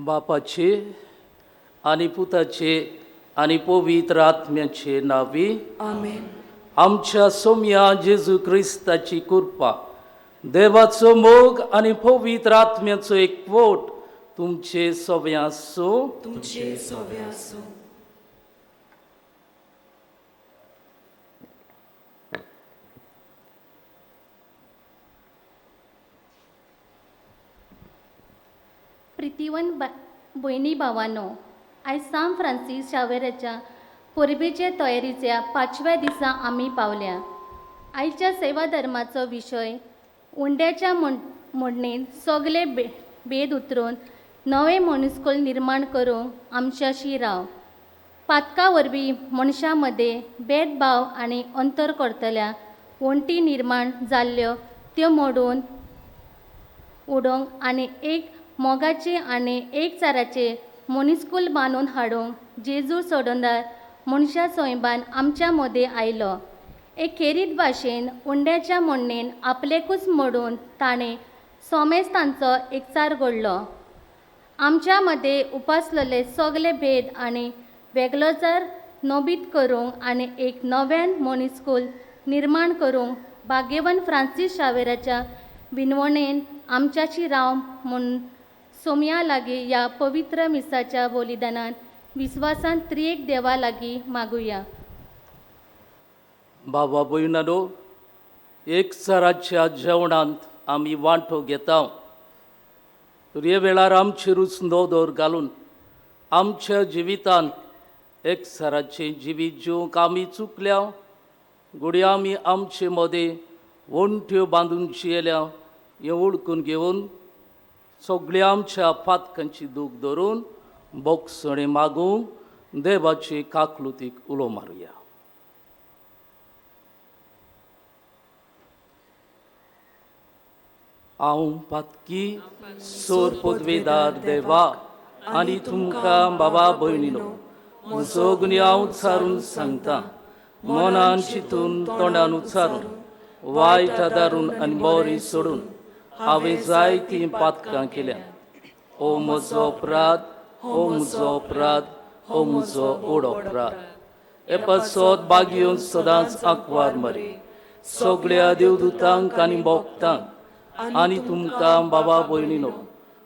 बापाचे आनी पुताचे आनी पवित्र आत्म्याचे नांवी आमेन. आमच्या सोम्या जेजू क्रिस्ताची कृपा, देवाचो मोग आनी पवित्र आत्म्याचो एकवट तुमचे सगळें आसूं. तुमचे सोवे आसूं. प्रितीवन भयणी भावानो, आयज सांत फ्रांसीस शावेराच्या परबेचे तयारीच्या पांचव्या दिसा आमी पावल्या. आयच्या सेवा धर्माचो विशय उंड्याच्या मोडणेंत सगळे भेद उतरून नवें मनीसकुल निर्माण करूंक आमच्याशी राव. पातका वरवीं मनशां मदें भेदभाव आनी अंतर करतल्या वण्टी निर्माण जाल्ल्यो त्यो मोडून उडोवंक आनी एक मोगाचे आनी एकचाराचे मनीसकूल बांदून हाडूंक जेजू सोडोंदार मनशा सोयबान आमच्या मदें आयलो. एक खेरीत भाशेन उंड्याच्या मोडणेन आपलेकूच मोडून ताणें सोमेस्तांचो एकचार घडलो. आमच्या मदें उपासलेले सगळे भेद आनी वेगळोचार नोबीत करूंक आनी एक नव्यान मनीसकूल निर्माण करूंक भाग्यवन फ्रांसीस शावेराच्या विनवणेन आमच्याशी राव म्हूण सोमया लागीं ह्या पवित्र मिसाच्या बलिदानान विस्वासान त्रिएक देवा लागीं मागुया. बाबा भयणानो, एकचाराच्या जेवणांत आमी वांटो घेता तर हे वेळार आमचेरूच नदर घालून आमच्या जिवितांत एकचाराचें जिवीत जिवंक आमी चुकल्या, घडये आमी आमचे मदें वण्ट्यो बांदून जियेल्या हें वळखून घेवन सगळ्या आमच्या पातकांची दूख धरून बोगसणें मागूंक देवाचे काकलुतीक उलो मारुया. हांव पातकी सोर पदवेदार देवा आनी तुमकां बाबा भयणीनो म्हजो गुन्यांव उच्चारून सांगता, मनान चिंतून तोंडान उच्चारून वायट आदारून आनी बरी सोडून हांवें जायतीं पातकां केल्या. ओ म्हजो अपराध, ओ म्हजो अपराध, ओ म्हजो ओड अपराध. हे पासत बागयोन सदांच आंकवार मरे सगळ्या देवदूतांक आनी भक्तांक आनी तुमकां बाबा भयणीनो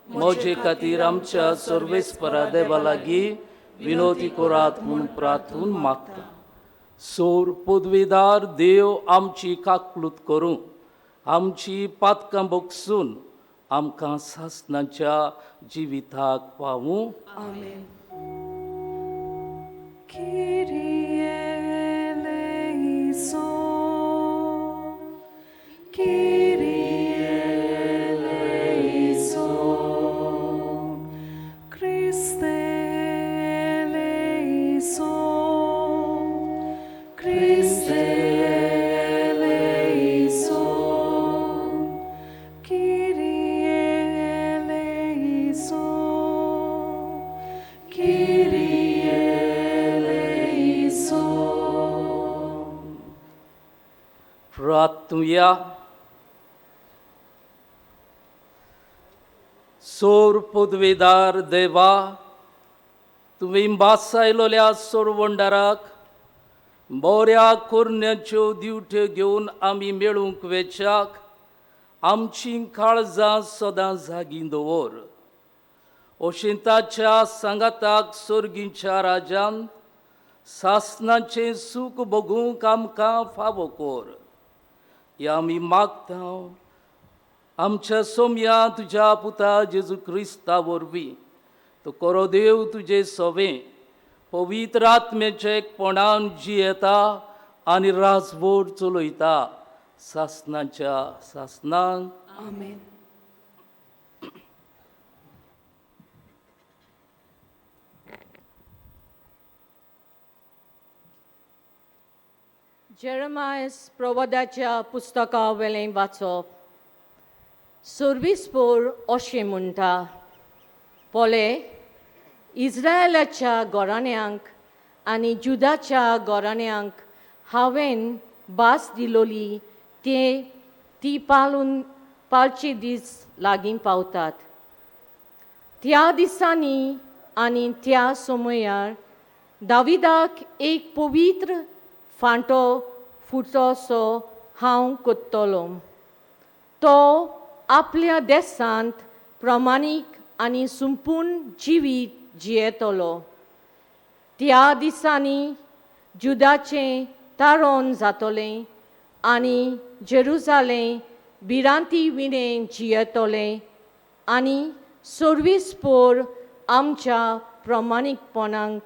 म्हजे खातीर आमच्या सर्वेस्परा देवा लागीं विनोती करात म्हूण प्रार्थून मागता. सोर पदवेदार देव आमची काकलूत करूं, आमची पातकां बगसून आमकां सासणाच्या जिविताक पावूं. आमेन. Kyrie eleison, Kyrie eleison, Christe eleison, Christe eleison, Kyrie eleison, Kyrie eleison. प्रार्थुया. सोर पदवेदार देवा, तुवें भासायलोल्या सोरवंडाराक बऱ्या कोरण्याच्यो दिवट्यो घेवन आमी मेळूंक वेच्याक आमची काळजां सदां जागीं दवर. अशें ताच्या सांगाताक सोर्गीच्या राजान सासणाचें सूख भोगूंक आमकां फावो कर. हें आमी मागता आमच्या सोमया तुज्या पुता जेजू क्रिस्ता वरवीं. तो कोरो देव तुजे सवें पवित्र आत्म्याचे एकपणान जियेता आनी राजवट चलयता सासणाच्या सासणाक. आमेन. जेरमायस प्रवादाच्या पुस्तका वेलें वाचप. सर्वीसपोर अशें म्हणटा, पळय, इस्रायलाच्या घराण्यांक आनी जुदाच्या घराण्यांक हांवें भास दिलोली ते ती पाळून पाळचे दीस लागीं पावतात. त्या दिसांनी आनी त्या समयार दाविदाक एक पवित्र फांटो फुटोसो हांव कोत्तलो. तो आपल्या देशांत प्रमाणीक आनी संपूर्ण जिवीत जियेतलो. त्या दिसांनी जुदाचें तारण जातलें आनी जेरुजालें भिरांती विणें जियेतलें आनी सर्वीस पोर आमच्या प्रमाणीकपणाक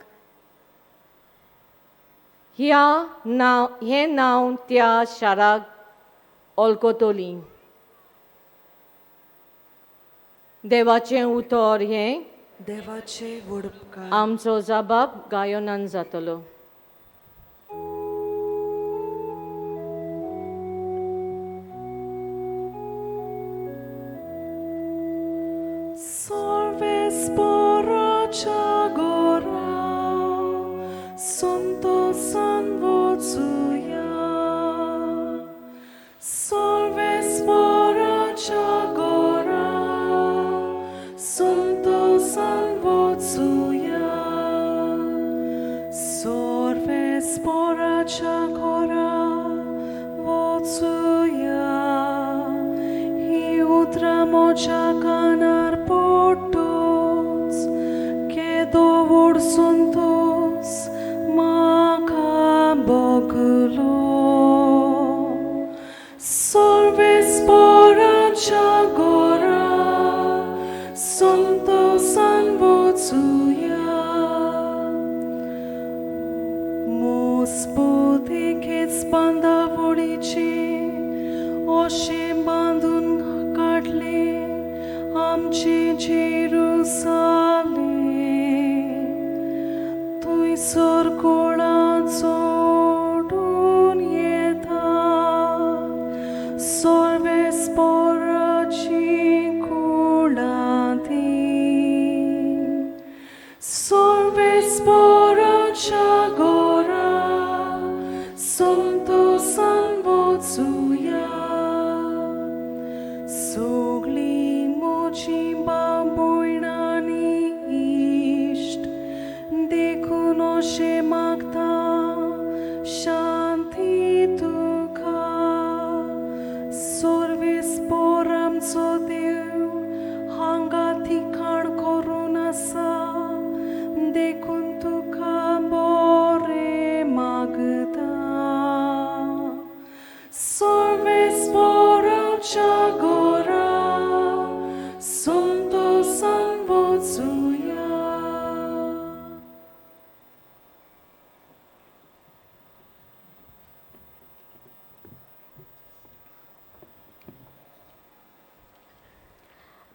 ह्या नांव हें नांव त्या शाराक वळखतली. देवाचें उतर हें देवाचे व्हड उपकार. आमचो जबाब गायनान जातलो.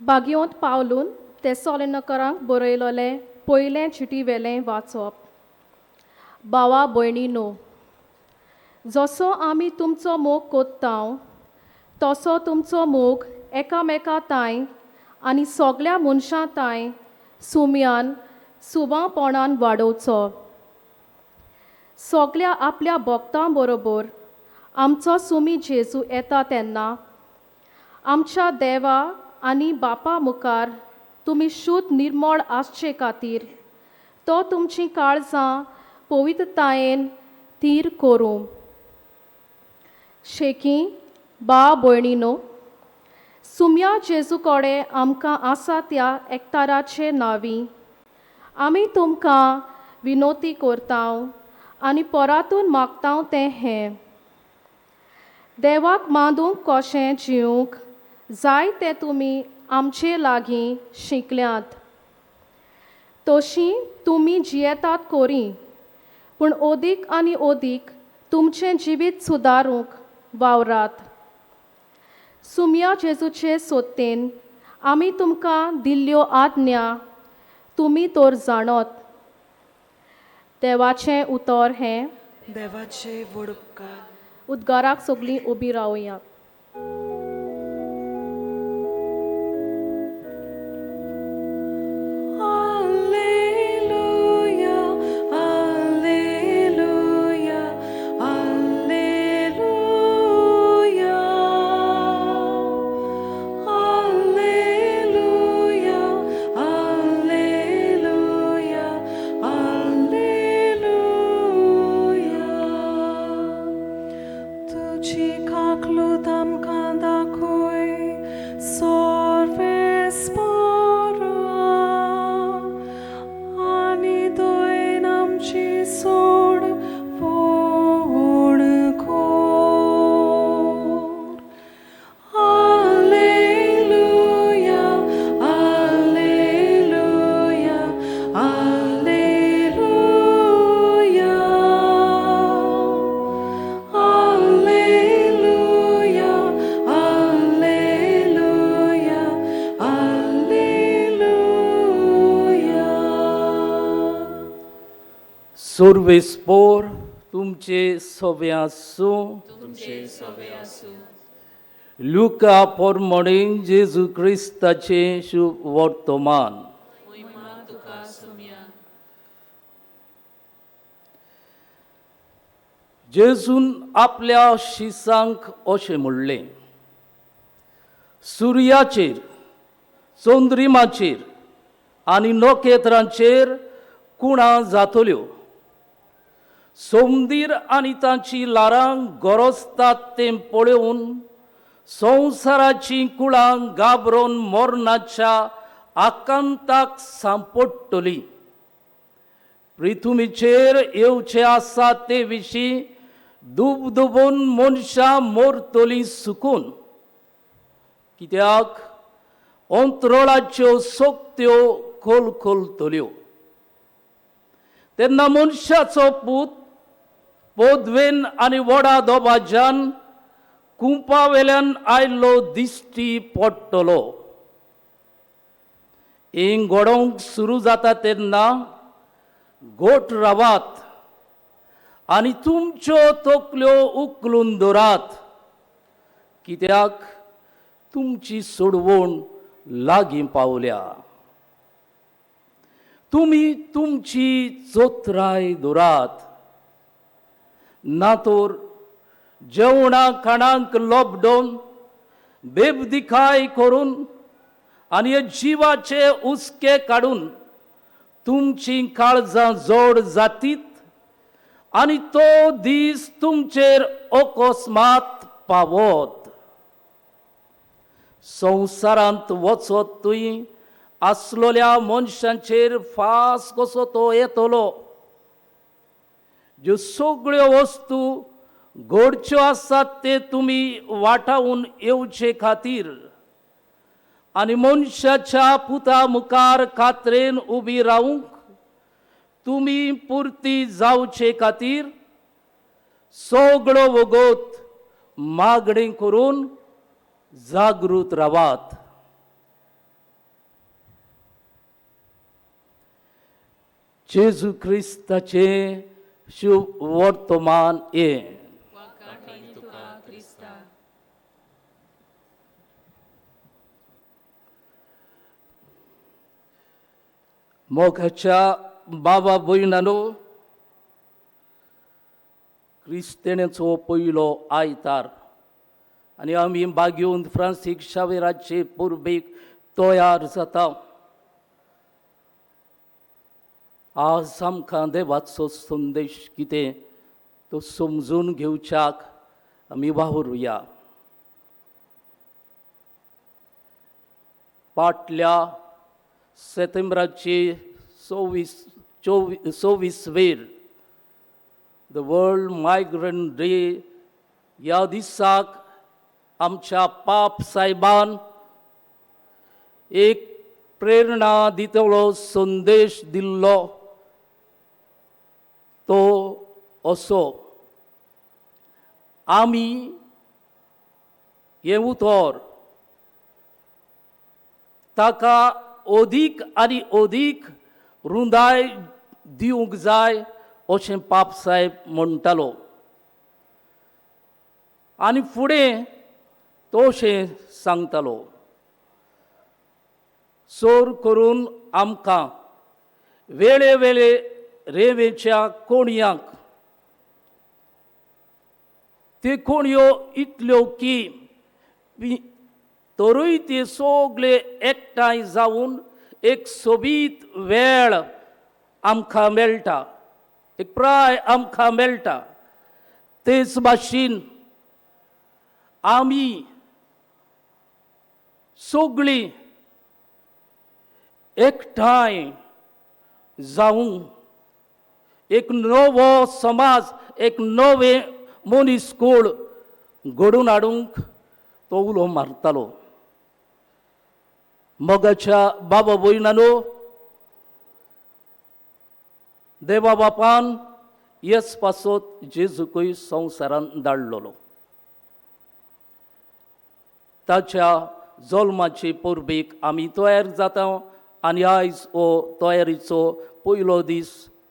बागयोंत पावलून तेसोलेनकरांक बरयलोलें पयलें चिटी वेलें वाचप. भावा भयणी न्हू, जसो आमी तुमचो मोग कोत्ताव तसो तुमचो मोग एकामेका तांय आनी सगल्या मनशां तांय सुम्यान सुवापणान वाडोवचो. सगल्या आपल्या भक्तां बरोबर आमचो सुमी जेजू येता तेन्ना आमच्या देवा आनी बापा मुखार तुमी शुद्ध निर्मळ आसचे खातीर तो तुमचीं काळजां पवित्रतायेन थीर करूं. शेकी बा भयणीनो, सुम्या जेजू कडेन आमकां आसा त्या एकताराचे नांवी आमी तुमकां विनोती करताव आनी परातून मागताव तें हें, देवाक मांदूंक कशें जिवंक जाय तें तुमी आमचे लागीं शिकल्यात, तशी तुमी जियेतात कोरी, पूण ओदीक आनी ओदीक तुमचें जिवीत सुदारूंक वावरात. सुम्या जेजूचे सोत्तेन आमी तुमकां दिल्ल्यो आज्ञा तुमी तर जाणत. देवाचें उतर हें देवाचे व्हड उपकार. उद्गाराक सगळीं उबी रावया. Alleluia, Alleluia, पूत आमकां दाखय सोर्वेस्पोरा आनी दयेन आमची सोड व्हड कोर. Alleluia, Alleluia, Alleluia. Alleluia, Alleluia, Alleluia. सोर्वेस्पोर तुमचे सोबे आसूं. लुका पोरमोणीन जेजू क्रिस्ताचें शुभ वर्तमान. जेजून आपल्या शिसांक अशें म्हणलें, सुर्याचेर, चंद्रिमाचेर आनी नखेत्रांचेर कुणां जातल्यो. सोमदीर आनी तांची ल्हारां गरजतात तें पळोवन संवसाराचीं कुळां घाबरून मरणाच्या आकांताक सांपडटलीं. पृथुमीचेर येवचें आसा ते विशीं दुबदुबून मनशां मोरतलीं सुकून, कित्याक अंतरोळाच्यो सोकत्यो खोलखोलतल्यो. तेन्ना मनशाचो पूत पोदवेन आनी व्हडा दोबाज्यान कुंपावेल्यान आयलो दिश्टी पडटलो. हें घडोवंक सुरू जाता तेन्ना गोट रावात आनी तुमच्यो तकल्यो उखलून दवरात, कित्याक तुमची सोडवण लागीं पावल्या. तुमी तुमची चोत्राय दवरात, ना तर जेवणा खाणांक लॉकडावन बेबदिकाय करून आनी हे जिवाचे हुस्के काडून तुमचीं काळजां जोड जातीत आनी तो दीस तुमचेर अकस्मात पावत. संवसारांत वचत तुंय आसलोल्या मनशांचेर फास कसो तो येतलो. ज्यो सगळ्यो वस्तू घडच्यो आसात ते तुमी वाटावून येवचे खातीर आनी मनशाच्या पुता मुखार खात्रेन उबी रावूंक तुमी पुरती जावचे खातीर सगळो वगत मागणी करून जागृत रावात. जेजू क्रिस्ताचें शुभ वर्तमान हें. मोगाच्या बाबा भयणानो, क्रिस्तेण्याचो पयलो आयतार आनी आमी बागेवन फ्रांसीक शावेराचे परबेक तयार जाता. आज आमकां देवाचो संदेश कितें तो समजून घेवच्याक आमी वावरुया. फाटल्या सेप्टेंबराचे 26 वेर the world migrant day ह्या दिसाक आमच्या पाप सायबान एक प्रेरणा दितलो संदेश दिल्लो तो असो, आमी हें उतर ताका अदीक आनी अदीक रुंदाय दिवंक जाय अशें पाप साहेब म्हणटालो. आनी फुडें तो अशें सांगतालो, चड करून आमकां वेळे वेळे रेंवेच्या कोणयांक त्यो कोणयो इतल्यो की तरूय ते सगळे एकठांय जावन एक सोबीत वेळ आमकां मेळटा, एक प्राय आमकां मेळटा. तेच भाशेन आमी सगळीं एकठांय जावं एक नवो समाज, एक नवें मनीस कूळ घडोवन हाडूंक तो उलो मारतालो. मोगाच्या बाबा भयणानो, देवा बापान येस पासत जेजूकय संवसारान धाडलेलो. ताच्या जल्माचे परबेक आमी तयार जाता आनी आयज हो तयारीचो पयलो दीस,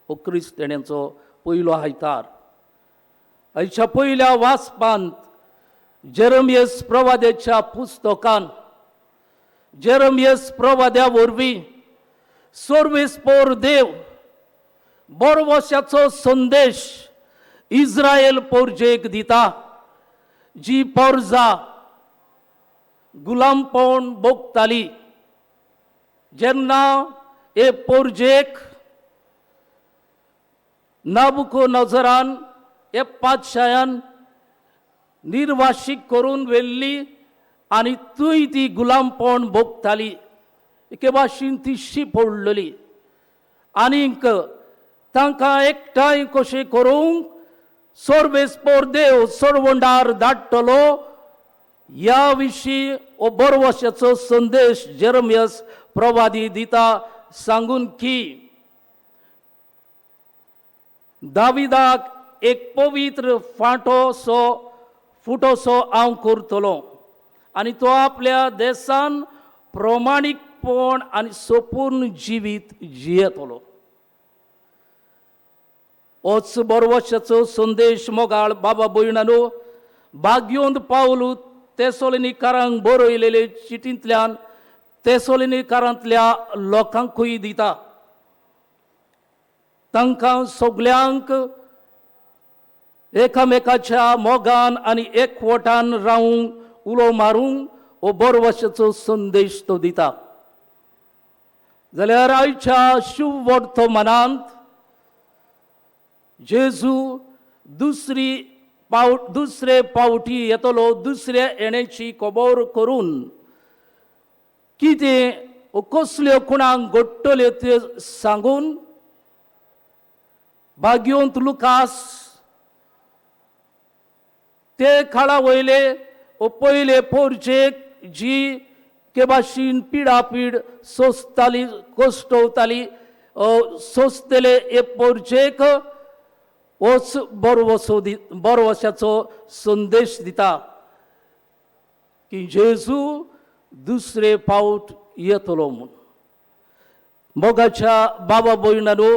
हो क्रिस्तेण्यांचो पयलो आयतार. आयच्या पयल्या वाचपांत जेरमियस प्रवाद्याच्या पुस्तकान जेरमियस प्रवाद्या वरवीं सर्वेस्पोर देव बरवशाचो संदेश इस्रायल पोरजेक दिता, जी पोरजा गुलामपण भोगताली. जेन्ना हे पोरजेक नाबुको नजरान हे पातशायान निर्वाशीक करून व्हेल्ली आनी थंय ती गुलामपण भोगताली, एके भाशेन ती शिपडलेली. आनीक तांकां एकठांय कशें करूंक सर्वेस्पोर देव सरवंडार धाडटलो ह्या विशीं हो बरवशाचो संदेश जेरमियस प्रवादी दिता, सांगून की दाविदाक एक पवित्र फांटोसो फुटोसो हांव करतलो आनी तो आपल्या देसान प्रमाणीकपण आनी सोपूर्ण जिवीत जियेतलो. होच बरवशाचो संदेश मोगाळ बाबा भयणानो भाग्योंत पावलू तेसोलिनीकारांक बरयलेले चिटींतल्यान तेसोलिनीकारांतल्या लोकांकूय दिता. तांकां सगल्यांक एकामेकाच्या मोगान आनी एकवटान रावूंक उलो मारूंक हो बरवशाचो संदेश तो दिता. जाल्यार आयच्या शुभ मनांत जेजू दुसरे पावटी येतलो, दुसऱ्या येण्याची खबर करून कितें कसल्यो खुणांक घडटल्यो त्यो सांगून भाग्योंत लुकास ते काळा वयले पयले पोरचेक जी के भाशेन पिडापीड सोंसताली, कश्टवताली, सोंसतले हे पोरचेक होच बरवसो बरवशाचो संदेश दिता की जेजू दुसरे पावट येतलो म्हूण. मोगाच्या बाबा भयणानो,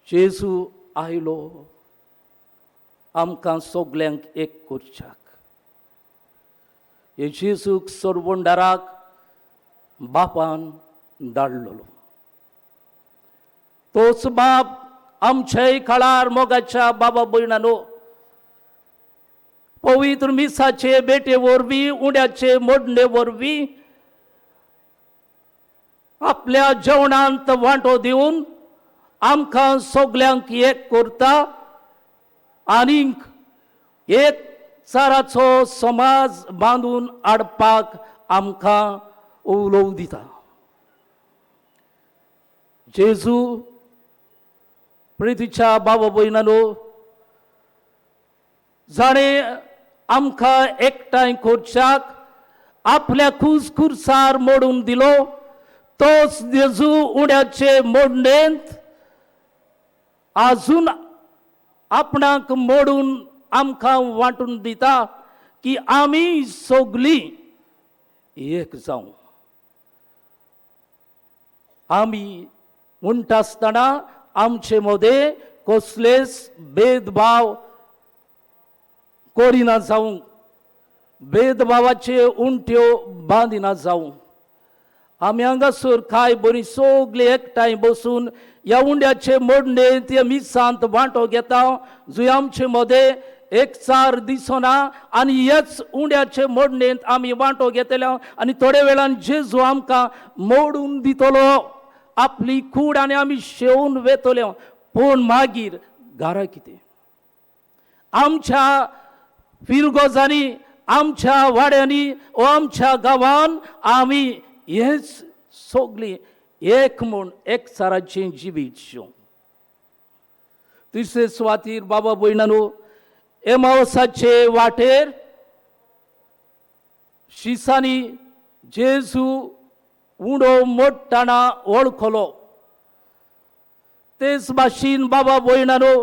जेजू आयलो आमकां सगल्यांक एक करच्याक. हे जेजूक सरवंडाराक बापान धाडलेलो. तोच बाप आमच्याय काळार मोगाच्या बाबा भयणानो पवित्र मिसाचे बेटे वरवीं, उड्याचे मोडणे वरवीं आपल्या जेवणांत वांटो दिवन आमकां सगल्यांक एक करता आनीक एक चाराचो समाज बांदून हाडपाक आमकां उलोव दिता. जेजू प्रितीच्या बाबा भयणानो, जाणें आमकां एकठांय करच्याक आपल्या कूस कुर्सार मोडून दिलो, तोच जेजू उड्याचे मोडणेंत आजून आपणाक मोडून आमकां वांटून दिता की आमी सगलीं एक जावं. आमी म्हणटा आसतना आमचे मदें कसलेच भेदभाव करिना जावं, भेदभावाचे उंट्यो बांदिना जावं. आमी हांगासर काय बरी सगळीं एकठांय बसून ह्या उंड्याचे मोडणे ते मिसांत वांटो घेता, जंय आमचे मदें एकचार दिसना आनी ह्याच उंड्याचे मोडणेंत आमी वांटो घेतले आनी थोड्या वेळान जेजू आमकां मोडून दितलो आपली कूड आनी आमी शेवून वेतले. पूण मागीर घरा कितें? आमच्या फिरगोजांनी, आमच्या वाड्यांनी ओ आमच्या गांवान आमी हेच सगळीं एक म्हूण एकचाराचें जिवीत शिवं. तिसरे सुवातीर बाबा भयणानो, एमावसाचे वाटेर शिसांनी जेजू उंडो मोडटाना वळखलो. तेच भाशेन बाबा भयणानो,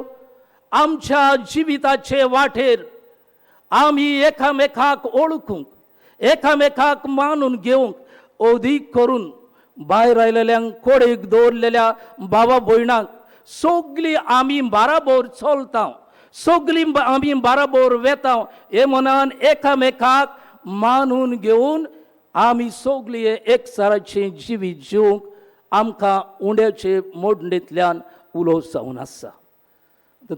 आमच्या जिविताचे वाटेर आमी एकामेकाक वळखूंक, एकामेकाक मानून घेवंक, अदीक करून भायर आयलेल्यांक, कोडेक दवरलेल्या बाबा भयणांक सगळीं आमी बाराबोर चलता, सगळीं आमी बाराबोर वेता हे मनान एकामेकाक मानून घेवन आमी सगळीं एकचाराचें जिवीत जिवंक आमकां उंड्याचे मोडणेंतल्यान उलोवप जावन आसा.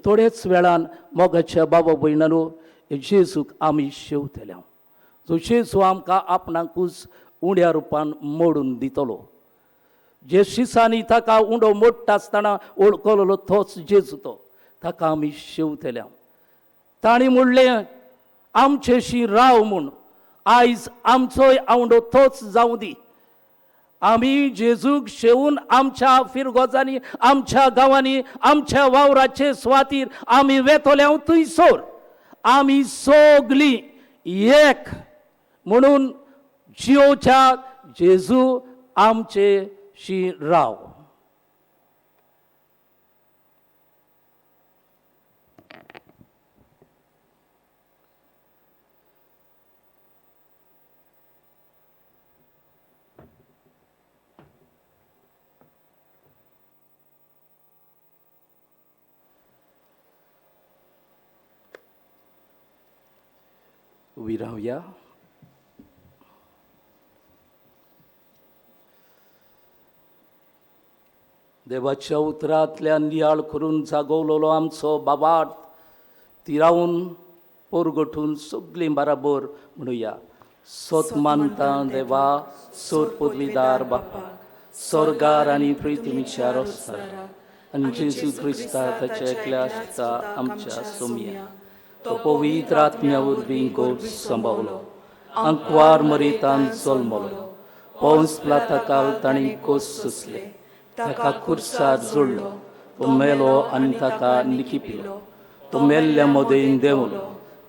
थोड्याच वेळान मोगाच्या बाबा भयणानो, जेजूक आमी शेवतले, जो जेजू आमकां आपणाकूच उंड्या रुपान मोडून दितलो. जे शिसांनी ताका उंडो मोडटा आसतना वळखलो तोच जेजू, तो ताका आमी शेवतले. तांणी म्हणलें आमचेशी राव म्हूण, आयज आमचोय आवंडो तोच जावं दी. आमी जेजूक शेवून आमच्या फिरगोजांनी, आमच्या गांवांनी, आमच्या वावराचे सुवातीर आमी वेतले थंयसर आमी सगळीं एक म्हणून जियोच्या जेजू आमचे शी राव. उबी रावया. देवाच्या उतरांतल्यान नियाळ करून जागवलेलो आमचो बाबाट तिरावन पोरगोठून सगळीं बराबर म्हणुया. सोत मानता देवा, सोर पदवीदार बापा, स्वर्गार आनी पृथ्वीच्या रस्तार, आनी जेजू क्रिस्ता ताच्या एकल्या आसता आमच्या सोमया, तो पवित्र आत्म्या वरवीं गोड संभावलो, आंकवार मरितान जल्मलो, पौंस प्लाताकाल तांणी कोस सोंसले, ताका खुर्सार जोडलो, तो मेलो आनी ताका निकिपिलो, तो मेल्ल्या मदेन देंवलो,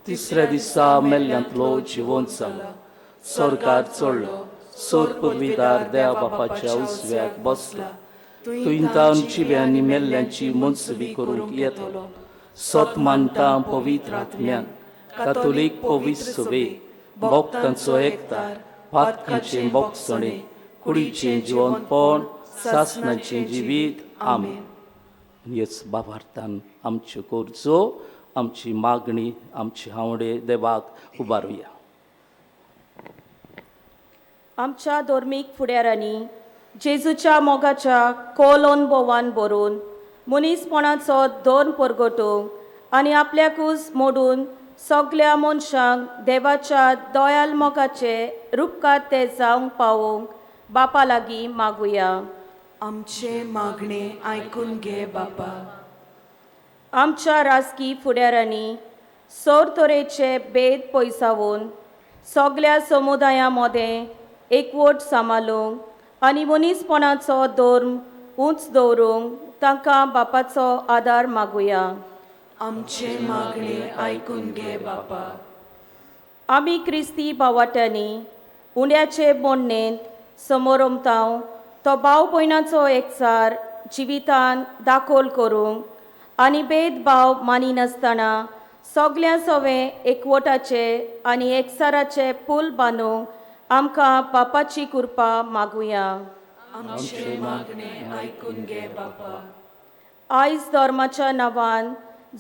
तिसऱ्या दिसा मेल्ल्यांतलो जिवंत जालो, स्वर्गार चडलो, सोर पुर्वीदार देवा बापाच्या उजव्याक बसला, थंय तावन जिव्यांनी मेल्ल्यांची मनसुबी करूंक येतलो. सत मानता पवित्र आत्म्यान, कातोलीक पवित्र सभे, भक्तांचो एकतार, पातकांचें बोगसणें, कुडीचें जिवनपण, सासणाचें जिवीत. आमेन. हेच बाबार्थान आमच्यो गरजो, आमची मागणी, आमची हांवडे देवाक उबारुया. आमच्या धर्मीक फुडाऱ्यांनी जेजूच्या मोगाच्या कोल अनुभवान भरून मनीसपणाचो धर्म परगटूंक आनी आपल्याकूच मोडून सगल्या मनशांक देवाच्या दयाल मोगाचे रुपकार ते जावंक पावोवंक बापा लागीं मागुया. आमचे मागणे आयकून घे बापा. आमच्या राजकी फुडाऱ्यांनी सोर तरेचे भेद पयसावून सगल्या समुदाया मदें एकवट सांबाळूंक आनी मनीसपणाचो धर्म उंच दवरूंक तांकां बापाचो आदार मागुया. आमचे मागणे आयकून घे बापा. आमी क्रिस्ती भावाट्यांनी उंड्याचे बोडणेंत समोरमतांव तो भाव भयणाचो एकचार जिवितान दाखोल करूंक आनी भेदभाव मानिनासतना सगल्या सवें एकवटाचे आनी एकचाराचे पूल बांदूंक आमकां बापाची कृपा मागुया. आमचे मागणे आयकून घे बापा. आयज धर्माच्या नांवान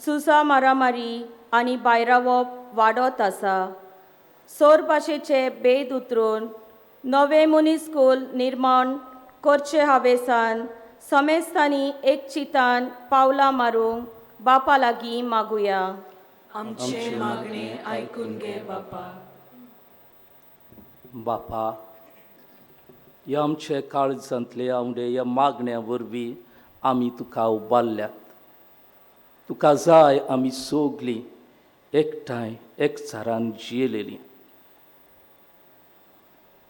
झुजा, मारामारी आनी भायरावप वाडत आसा. सोर भाशेचे भेद उतरून नवे मनीस स्कूल निर्माण करचे हावेसान समेस्तांनी एक चितान पावलां मारूंक बापा लागीं मागुया. आमचे मागणे आयकून घे बापा. बापा, ह्या आमचे काळजांतले आंवडे, ह्या मागण्या वरवीं आमी तुका उबारल्यात. तुका जाय आमी सगलीं एकठांय एकचारान जियेलेलीं.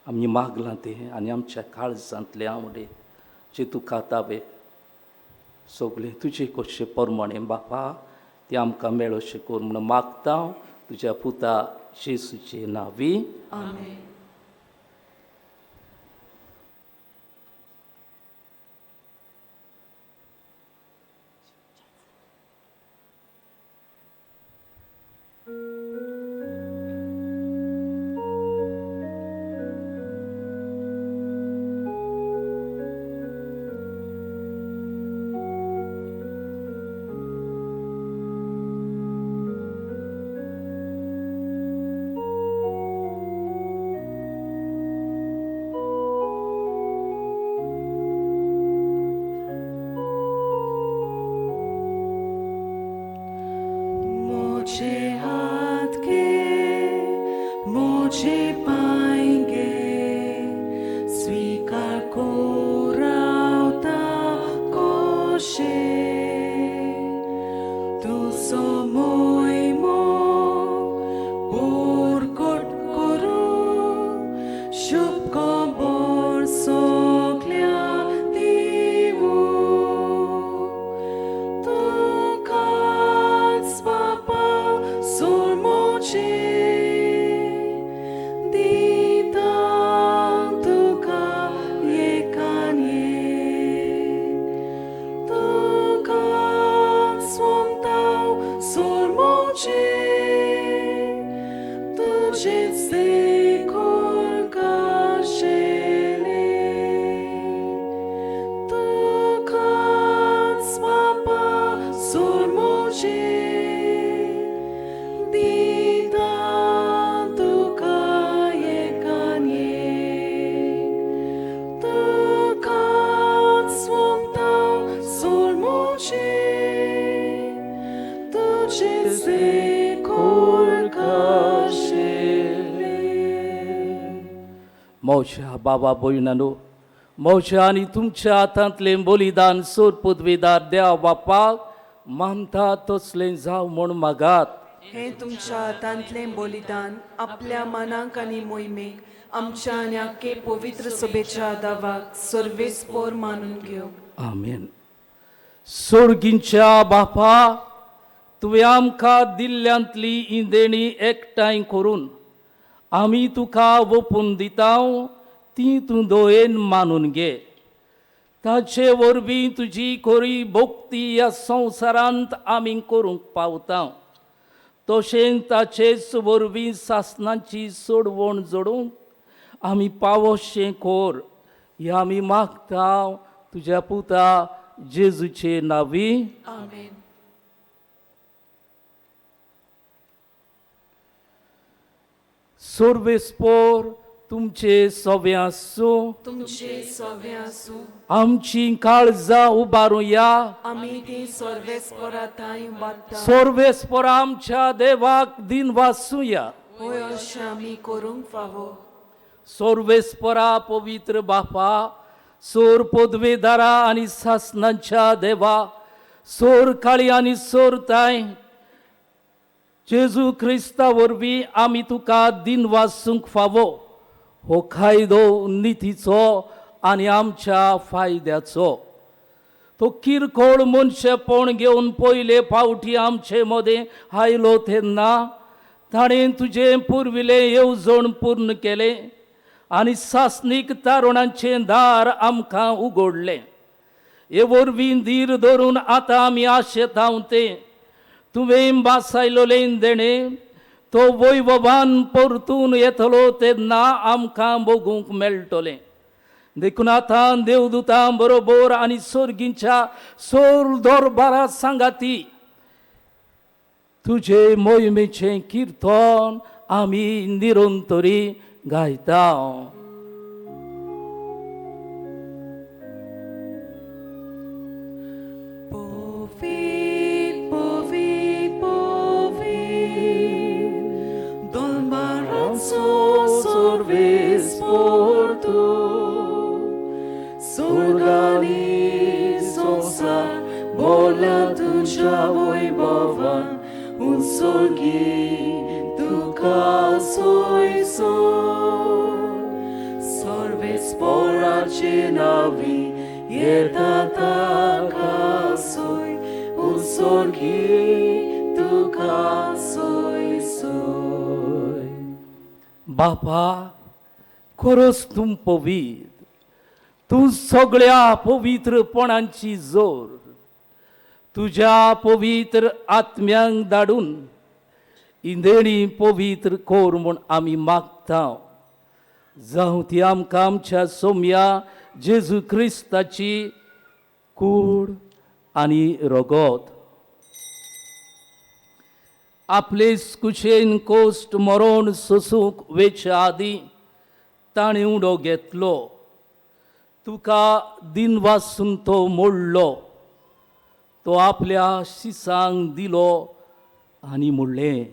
आमी मागलां तें आनी आमच्या काळजांतले आवडे जे तुका तावे सगळें तुजे कशे प्रमाणे बापा तें आमकां मेळोशें कर म्हणून मागता तुज्या पुता जेजूचे नांवी. आमेन. मुझे हाथ के मुझे पाएंगे स्वीकार को रावता कोशे तू सो मोयमो पोरकोट करू शुभ खबर सगल्या दिवू तुकाच बापा सोर मोजे दिता तुका एकान एक तुकाच सोमताव सोर मोजे तुजेच देखून काशेले तुकाच बापा सोर मोजे दिता तुका एकान एक तुकाच सोमताव सोर मोजे तुजेच देखून काशेले. म्हज्या बाबा भयणानो, म्हज्या आनी तुमच्या हातांतलें बलिदान सोर पदवीदार देवा बापाक मानता तसलें जावं म्हूण मागात. हें तुमच्या हातांतलें बलिदान आपल्या मनाक आनी मोहिमेक आमच्या आनी आख्खे पवित्र सभेच्या दावाक सर्वेस्पोर मानून घेवं. आमेन. सोर्गींच्या बापा, तुवें आमकां दिल्ल्यांतली ही देणी एकठांय करून आमी तुका ओपून दिता, ती तूं दयेन मानून घे. ताचे वरवीं तुजी खरी भक्ती ह्या संवसारांत आमी करूंक पावता, तशेंच ताचेच वरवीं सासणाची सोडवण जोडूंक आमी पावोशें कोर, हें आमी मागता तुज्या पुता जेजूचे नांवी. आमेन. सोर्वेस्पोर तुमचे सवे आसूं. तुमचे सवे आसूं. आमची काळजां उबारुया. आमी ती सर्वेस्पोरा थांय उबारता. सोर्वेस्पोर आमच्या देवाक दिन वासुया. होय, अशें आमी करूंक फावो. सोर्वेस्परा पवित्र बापा, सोर पदवेदारा आनी सासणाच्या देवा, सोर काळी आनी सोर ताय, जेजू क्रिस्ता वरवीं आमी तुका दिन वासूंक फावो. हो कायदो नितीचो आनी आमच्या फायद्याचो. तो किरकोळ मनशेपण घेवन पयले फावटी आमचे मदें आयलो तेन्ना ताणें तुजें पुर्विलें येवजण पूर्ण केलें आनी सासणीक तारुणांचें दार आमकां उगडलें. हे वरवीं धीर धरून आतां आमी आशेता तें तुवें बासायलोलें देणें तो वैभवान परतून येतलो तेन्ना आमकां बगूंक मेळटलें. देखून आतां देवदूतां बरोबर आनी सोर्गींच्या सोर दरबारा सांगाती तुजे मोहिमेचें किर्तन आमी निरंतरी गायता. Povit, povit, povit, Dolmarazzo sorves porto, S'organizosa bola tuja voibovan, un sorghi सोय सोय सर्वेस्पोराचे नावी येता ताका सोय उत्सर्गी तुका सोय सोय. बापा खरोच तूं पवित्र, तूं सगळ्या पवित्रपणांची जोर. तुज्या पवित्र आत्म्यांक धाडून इंदेणी पवित्र कोर म्हूण आमी मागता. जावं ती आमकां आमच्या सोम्या जेजू क्रिस्ताची कूड आनी रगत. आपले कुशेन कोश्ट मरोण सोसूंक वेच्या आदीं ताणें उडो घेतलो, तुका दिनवासून तो मोडलो, तो आपल्या शिसांक दिलो आनी म्हणलें,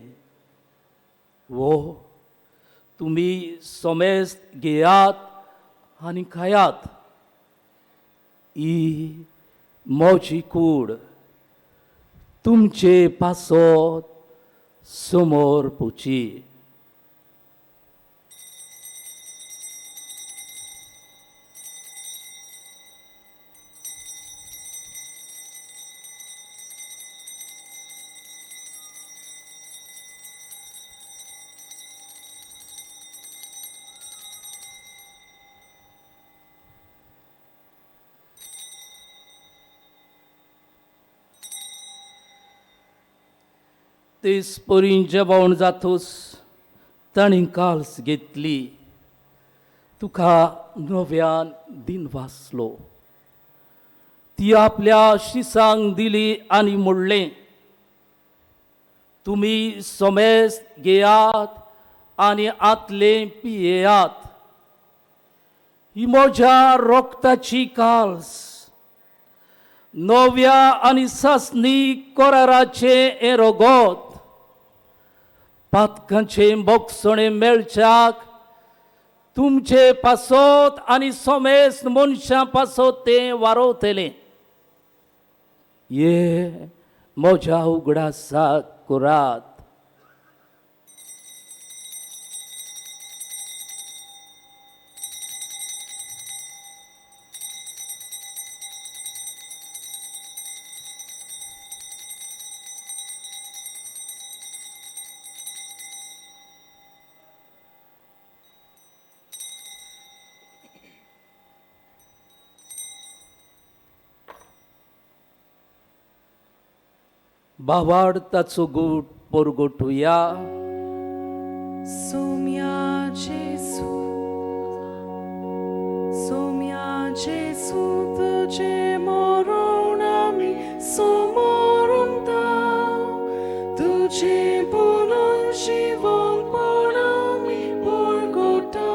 वो तुमी सोमेस्त घेयात आनी खायात, ही म्हजी कूड तुमचे पासत समोर पुची. तेच परी जेवण जातूच ताणें काल्स घेतली, तुका नव्यान दिन वाचलो, ती आपल्या शिसांक दिली आनी म्हणलें, तुमी सोमेस्त घेयात आनी आतलें पियेयात, ही म्हज्या रोगताची काल्स, नव्या आनी सासणी कराराचें हें रगत, पातकांचें बोगसणें मेळच्याक तुमचे पासत आनी सोमेस्त मनशां पासत तें वारोवतलें. ये म्हज्या उगडासाक करात. भावार्थाचो गूट परगटुया. सोम्या जेजू, सोम्या जेजू, तुझे मरण आमी समोरता, तुझे पुनर्जीवनपण आमी परगटा,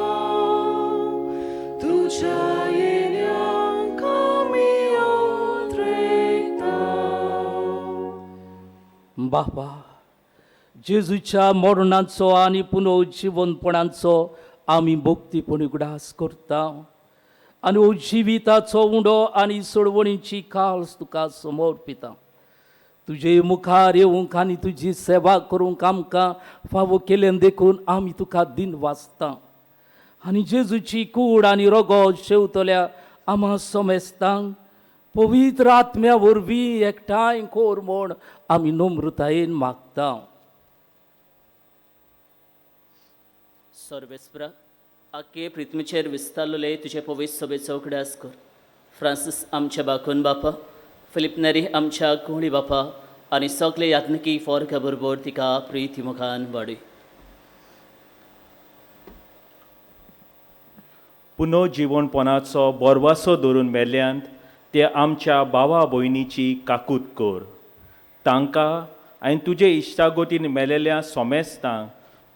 तुझ्या येण्याक आमी उतरेता. बापा, जेजूच्या मरणाचो आनी पुनर्जिवनपणाचो आमी भक्तीपणी उगडास करता आनी जिविताचो उंडो आनी सोडवणीची काल्स तुका समर्पिता. तुजे मुखार येवंक आनी तुजी सेवा करूंक आमकां फावो केल्यान देखून आमी तुका दिन वाचता आनी जेजूची कूड आनी रगत शेवतल्या आमा समेस्तांक पवित्र आत्म्या वरवीं एकठांय कोर म्हूण आमी नम्रतायेन मागता. सर्वेस्परा, आखे पृथ्वीचेर विस्तारलेले तुजे पवित्र सभेचो उगडास कर. फ्रांसीस आमच्या बाकून बापा, फिलीप नेरी आमच्या कोळी बापा आनी सगळे याज्ञिकी फोर्का बरोबर तिका प्रिती मुखान वाडय. पुनर्जिवनपणाचो बोरवासो धरून मेल्ल्यांत ते आमच्या भावा भयणीची काकूत कर. तांकां आनी तुजे इश्टागोतीन मेलेल्या सोमेस्तांक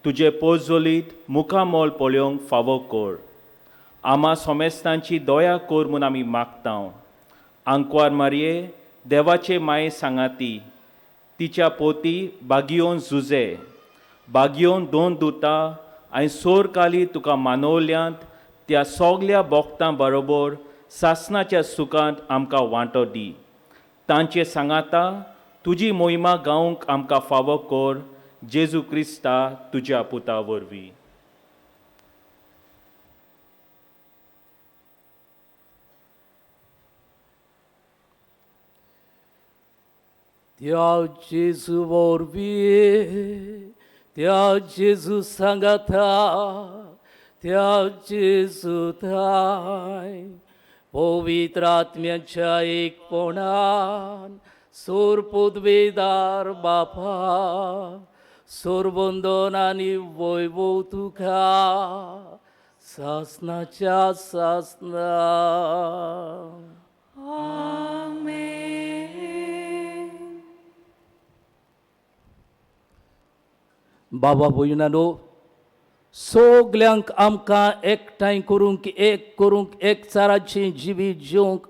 तुजे पोजोलीत मुखामोल पळोवंक फावो कर. आमा सोमेस्तांची दया कर म्हूण आमी मागता. आंकवार मारये देवाचे माये सांगाती तिच्या पोती बागियोन जुजे बागियोन दोन दुता आनी सोरकाली तुका मानवल्यांत त्या सगल्या बोगतां बरोबर सासनाच्या सुखांत आमकां वांटो दी. तांचे सांगाता तुजी मोहिमा गावंक आमकां फावो कर. जेजू क्रिस्ता तुज्या पुता वरवीं. त्या जेजू वरवीं, त्या जेजू सांगाता, त्या जेजू थांय पवित्र आत्म्याच्या एकपणान सोर पदवेदार बापा सोरबंदन आनी वैभव तुका सासनाच्या सासना. बाबा भयणानो, सगल्यांक आमकां एकठांय करूंक, एक करूंक, एकचाराचें जिवीत जिवंक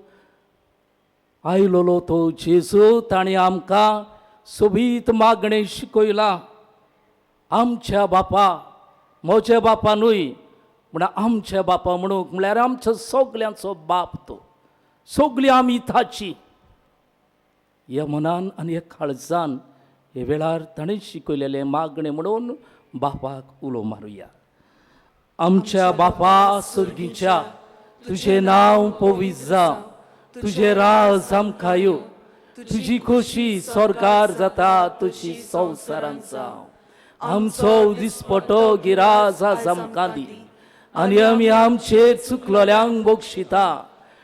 आयलोलो तो जेजू ताणें आमकां सोबीत मागणें शिकयलां. आमच्या बापा, म्हज्या बापा न्हय म्हण आमच्या बापा म्हणूंक म्हळ्यार आमचो सगल्यांचो बाप तो, सगळीं आमी ताची. ह्या मनान आनी ह्या काळजान हे वेळार ताणें शिकयलेलें मागणें म्हणून बापाक उलो मारुया. आमच्या बापा सुर्गीच्या, तुजें नांव पवित्र जावं, तुजें राज आमकां येवं, तुजी खोशी सरकार जाता तुजी संवसारांत जावं. आमचो दिसपटो गिराज आज आमकां दी आनी आमी आमचेर चुकलोल्यांक बक्षिता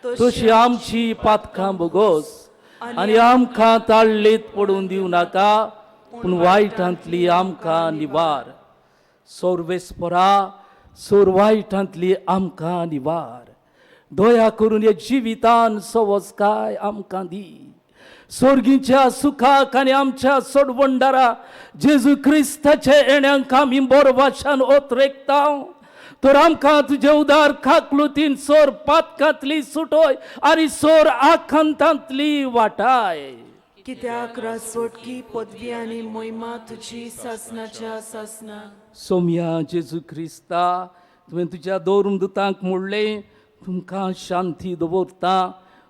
तशी आमची पातकां भोगोस आनी आमकां ताळ्ळीत पडून दिवं नाका पूण वायटांतली आमकां निवार. सोरवेस्परा सोर वायटांतली आमकां निवार. दया करून ह्या जिवितान सवसकाय आमकां दी. सोर्गीच्या सुखाक आनी आमच्या सोडवंडारा जेजू क्रिस्ताच्या येण्यांक आमी बोरवाशान ओतरेकता तर आमकां तुजे उदार खाकलुतीन सोर पातकांतली सुटोय आनी सोर आखांतांतली वाटाय. कित्याक रासवटकी पदवी आनी मोहिमा तुजी सासनाच्या सासना. सोम्या जेजू क्रिस्ता, तुवें तुज्या दोन दुतांक म्हणलें तुमकां शांती दवरता,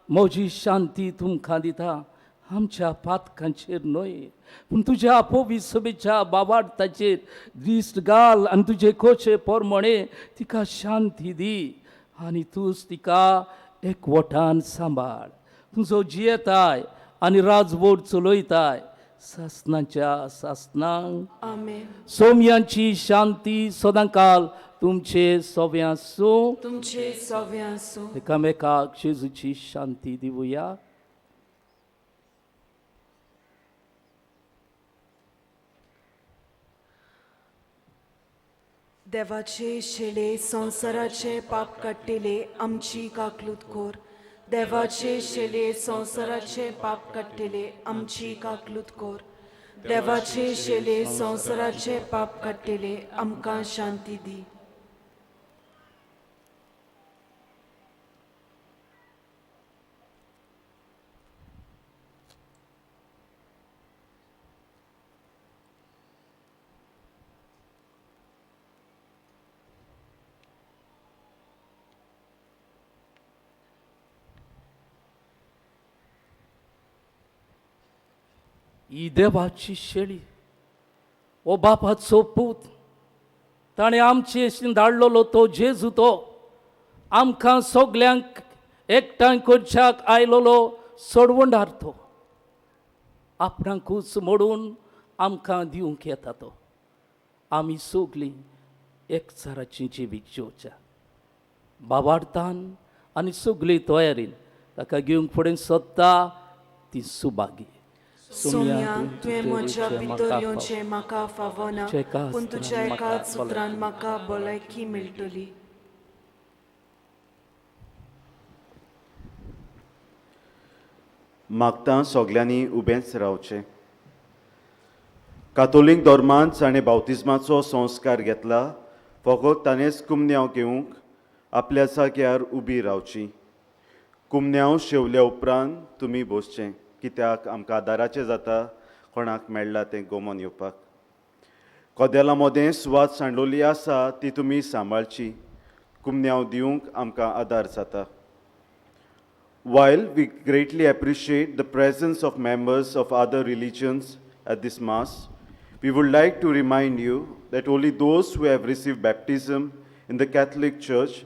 म्हजी शांती तुमकां दिता. आमच्या पातकांचेर न्हय पूण तुज्या पवित्र बाबार्थाचेर दिश्ट घाल आनी तुजे खोशे प्रमाणे तिका शांती दी आनी तूंच तिका एकवटान सांबाळ. तुजो जियेताय आनी राजवट चलयताय सासनाच्या सासनांक. आमेन. सोम्यांची शांती सदांकाल तुमचे सोव्यां आसूं, तुमचे सोव्यां आसूं. एकामेकाक जेजूची शांती दिवया. देवाचे शेले संवसाराचे पाप काडटेले आमची काकलूत कोर. देवाचे शेले संवसाराचे पाप काडटेले आमची काकलूत कोर. देवाचे शेले संवसाराचे पाप काडटेले आमकां शांती दी. ही देवाची शेळी, ओ बापाचो पूत, ताणें आमचे धाडलेलो तो जेजू तो आमकां सगल्यांक एकठांय करच्याक आयलोलो सोडवंडार तो आपणाकूच मोडून आमकां दिवंक येता तो. आमी सगलीं एकचाराची जिवीत जिवच्या बाबार्थान आनी सगली तयारीन ताका घेवंक फुडें सोदता ती सुभागी. सोम्या, तुवें म्हज्या भितर येवचें म्हाका फावना, पूण तुज्या एकाच उतरान म्हाका भलायकी मेळटली. मागता सगल्यांनी उबेंच रावचें. कातोलीक धर्मांत जाणें बावतिज्माचो संस्कार घेतला फकत ताणेंच कुमन्यांव घेवंक आपल्या जाग्यार उबी रावची. कुमन्यांव शेवल्या उपरांत तुमी बसचें, कित्याक आमकां आदाराचें जाता कोणाक मेळ्ळा तें गोमोन येवपाक. कदेलां मदें सुवात सांडलोली आसा ती तुमी सांबाळची. कुमन्यांव दिवंक आमकां आदार जाता. While we greatly appreciate the presence of members of other religions at this Mass, We would like to remind you that only those who have received baptism in the Catholic Church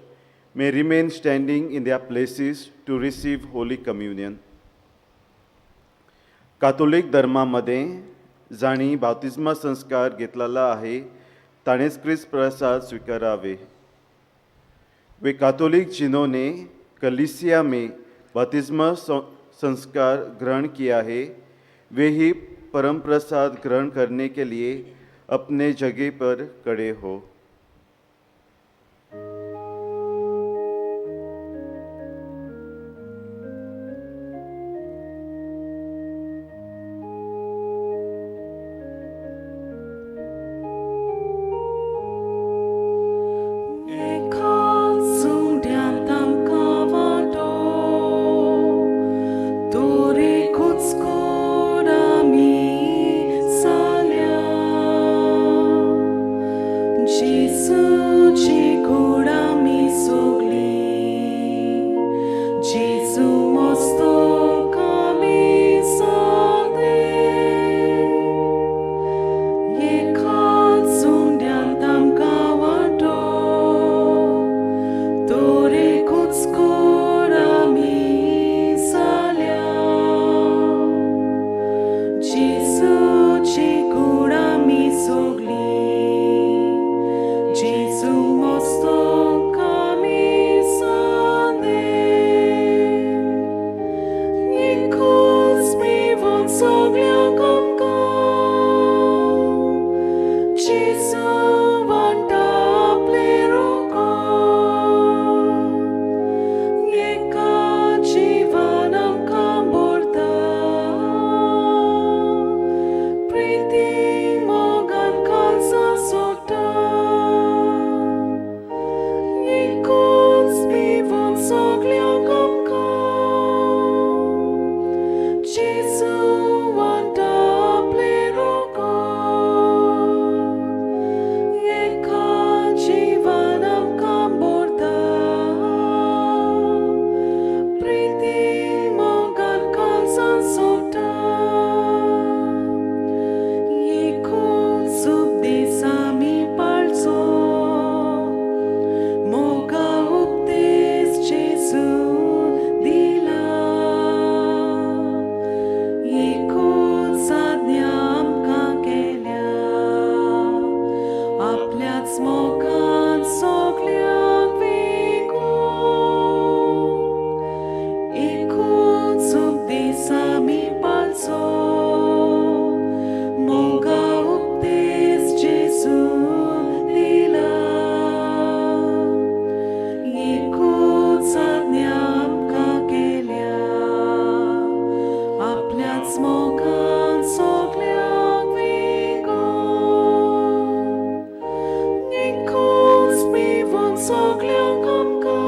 may remain standing in their places to receive Holy Communion. Catholic धर्मामध्ये जांणी बाप्तिस्मा संस्कार घेतलेला आहे ताणेच क्रिस्त प्रसाद स्वीकारावे. वे कातोलिक जिन्होंने कलीसिया में बपतिस्मा संस्कार ग्रहण किया है वे ही परम प्रसाद ग्रहण करने के लिए अपने जगह पर खड़े हो. एकाच उंड्यांत आमकां वांटो, तोर एकूच कोण आमी जाल्या. जेजूची कूड आमी सगळी, जेजू मस्तक आमी सगळे. एकाच उंड्यांत आमकां वांटो, तोर एकूच कोण आमी जाल्या. जेजूची कूड आमी सगळी, जेजू मस्तक आमी सगळे. एकूच मेवून सगळ्यांक आमकां, जेजू वांटा आपलें रोको. एका जिवान आमकां भरता, प्रिती मोगान काळजां सोडटा. एकूच मेवून सगळ्यांक आमकां, जेजू वांटा आपलें रोको. एका जिवान आमकां भरता, प्रिती मोगान काळजां सोडटा. एकूच उपदेस आमी पाळचो, मोगा उपदेस जेजू दिला. एकूच आज्ञा आमकां केल्या, आपल्याच मोगान सगळ्यांक वेगून. एकूच उपदेस आमी पाळचो, मोगा उपदेस जेजू दिला. एकूच आज्ञा आमकां केल्या, आपल्याच मोगान सगळ्यांक वेगून. एकूच मेवून सगळ्यांक आमकां,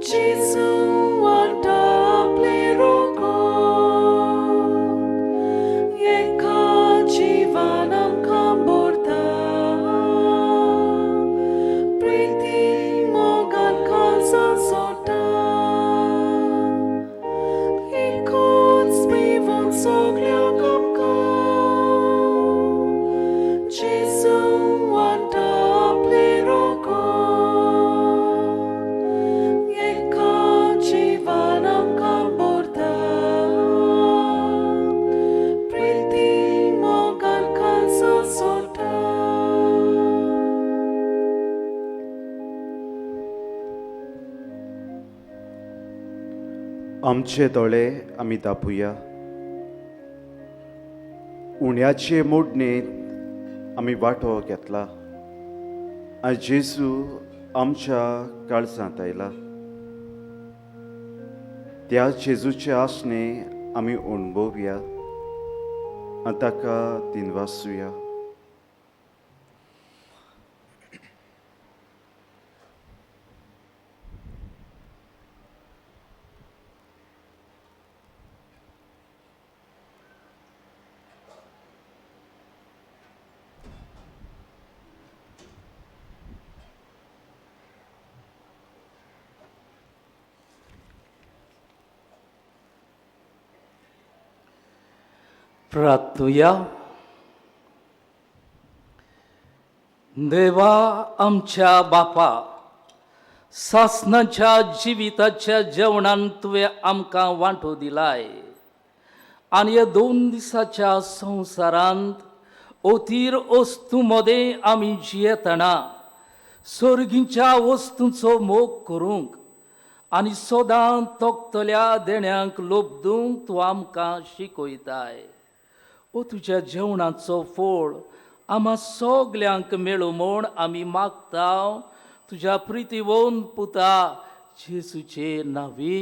जेजू वांटा आपलें रोको. एका जिवान आमकां भरता, प्रिती मोगान काळजां सोडटा. एकूच मेवून सगळ्यांक आमकां, जेजू वांटा आपलें रोको. एका जिवान आमकां भरता, प्रिती मोगान काळजां सोडटा. आमचे दोळे आमी दापुया. उण्याचे मोडणेंत आमी वांटो घेतला आनी जेजू आमच्या काळजांत आयला. त्या जेजूचे आसणे आमी अणभवया आनी ताका दिनवासुया. प्रार्थुया. देवा आमच्या बापा, सासनाच्या जिविताच्या जेवणान तुवें आमकां वांटो दिलाय आनी ह्या 2 दिसाच्या संवसारांत अथीर वस्तू मदें आमी जियेतना सर्गीच्या वस्तूंचो मोग करूंक आनी सदां तोखतल्या देण्यांक लोबदूंक तूं आमकां शिकयताय. ओ तुज्या जेवणाचो फोळ आमा सगल्यांक मेळूं म्हूण आमी मागता तुज्या प्रितीवोन पुता जेजूचे नांवी.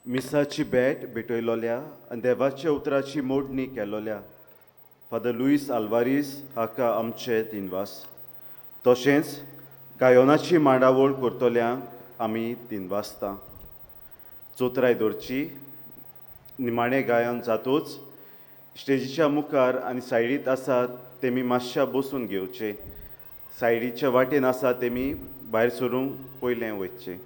मिसाची भेट भेटयलोल्या आनी देवाच्या उतराची मोडणी केलोल्या फादर लुईस आल्वारीस हाका आमचे दिनवास. तशेंच गायोनाची मांडावळ करतल्यांक आमी दिनवासता. चोत्राय दवरची. निमाणें गायन जातूच स्टेजीच्या मुखार आनी सायडीत आसात तेमी मातशा बसून घेवचे. सायडीच्या वाटेन आसा तेमी भायर सरूंक पयलें वचचें.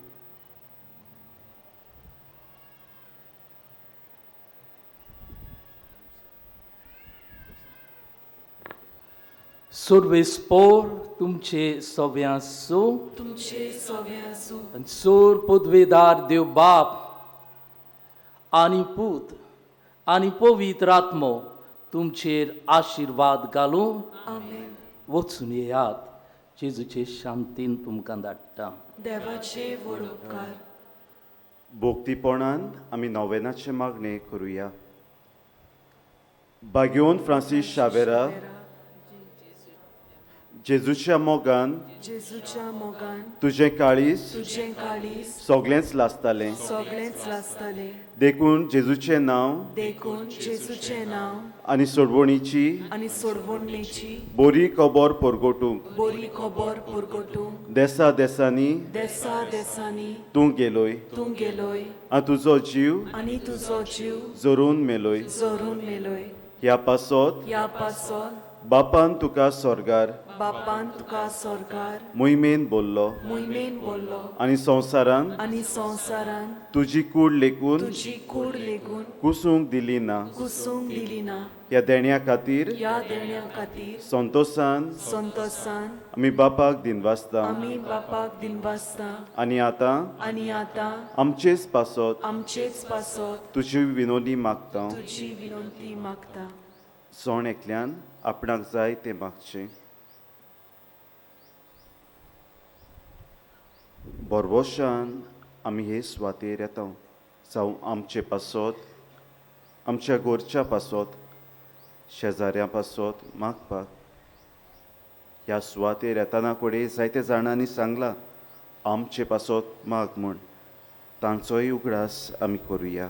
सुर्वेस्पोर तुमचे सव्यां आसूं, तुमचे सव्यां आसूं. आनी सोर पदवेदार देव बाप आनी पूत आनी पवित्र आत्मो तुमचेर आशिर्वाद घालूं. आमेन. वचून येयात. जेजूचे शांतीन तुमकां धाडटा. देवाचे व्हड उपकार. भोक्तीपणान आमी नोवेनाचे मागणें करुया. बागेवन फ्रांसीस शावेरा जेजूच्या मोगान, जेजूच्या मोगान तुजें काळीज तुजें काळीज सगळेंच लासतालें, सगळेंच लासतालें. देखून जेजूचें नांव देखून जेजूचें नांव आनी सोडवणीची आनी सोडवणेची बोरी खबर परगटूंक बोरी खबर परगटूंक देसा देसांनी देसा देसांनी तूं गेलोय तूं गेलोय आनी तुजो जीव आनी तुजो जीव जरून मेलोय. जरून मेलोय. ह्या पासत ह्या पासत बापान तुका स्वर्गार बापान तुका स्वर्गार मोहिमेन बोल्लो मोहिमेन बोल्लो आनी संवसारान आनी संवसारान तुजी कूड लेगून तुजी कूड लेगून कुसूंक दिली ना. कुसूंक दिली ना. ह्या देण्या खातीर ह्या देण्या खातीर संतोसान संतोसान आमी बापाक दिनवासता आमी बापाक दिनवासता. आनी आतां आनी आतां आमचेच पासत आमचेच पासत तुजी विनोदी मागता. तुजी विनंती मागता. सण एकल्यान आपणाक जाय तें मागचें. बरवशान आमी हे सुवातेर येता जावं आमचे पासत, आमच्या गोरच्या पासत, शेजाऱ्यां पासत मागपाक. ह्या सुवातेर येतना कडेन जायते जाणांनी सांगलां आमचे पासत माग म्हूण. तांचोय उगडास आमी करुया.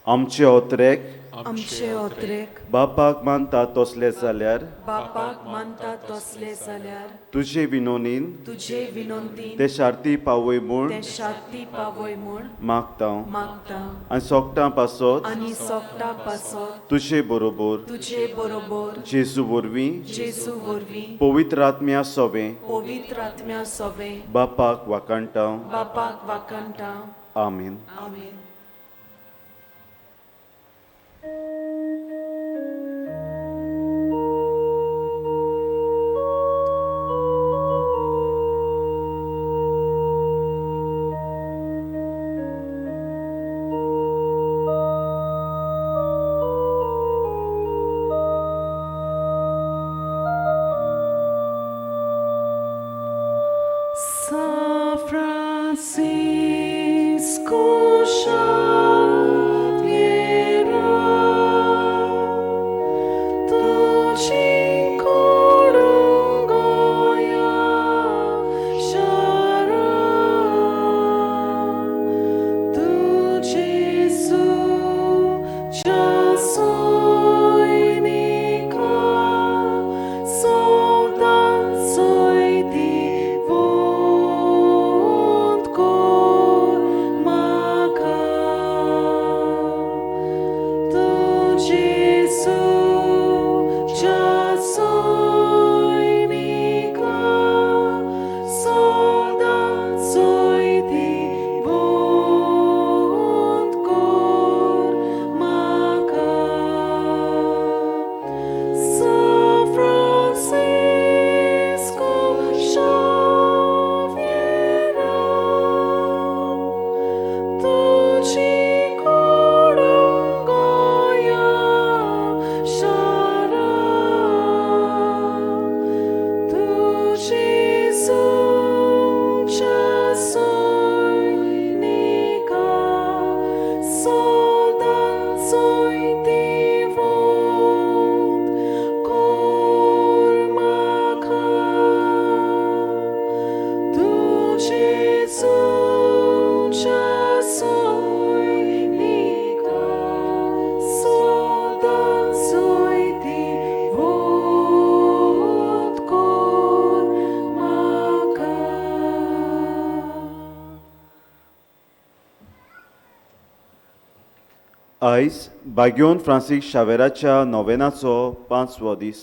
आमचे ओत्रेक आमचे ओत्रेक बापाक मानता तसले जाल्यार बापाक मानता तसले जाल्यार तुजे विनोनीन तुजे विनंतीन ते शार्ती पावय म्हूण ते शार्ती पावय म्हूण मागता मागता. आनी सोगटां पासत आनी सोगटां पासत तुजे बरोबर तुजे बरोबर जेजू वरवीं जेजू वरवीं पवित्र आत्म्या सोवें पवित्र आत्म्या सोवें बापाक वाकाणटा. बापाक वाकाणटा. आमेन. आमेन. San Francisco Xavier, tu cincorungoya shara, tu Gesù cha soinica, soltan soiti vont cor maca. Tu Gesù cha soinica, soltan soiti आयज बाग्योन फ्रांसीस शावेराच्या नोवेनाचो पांचवो दीस.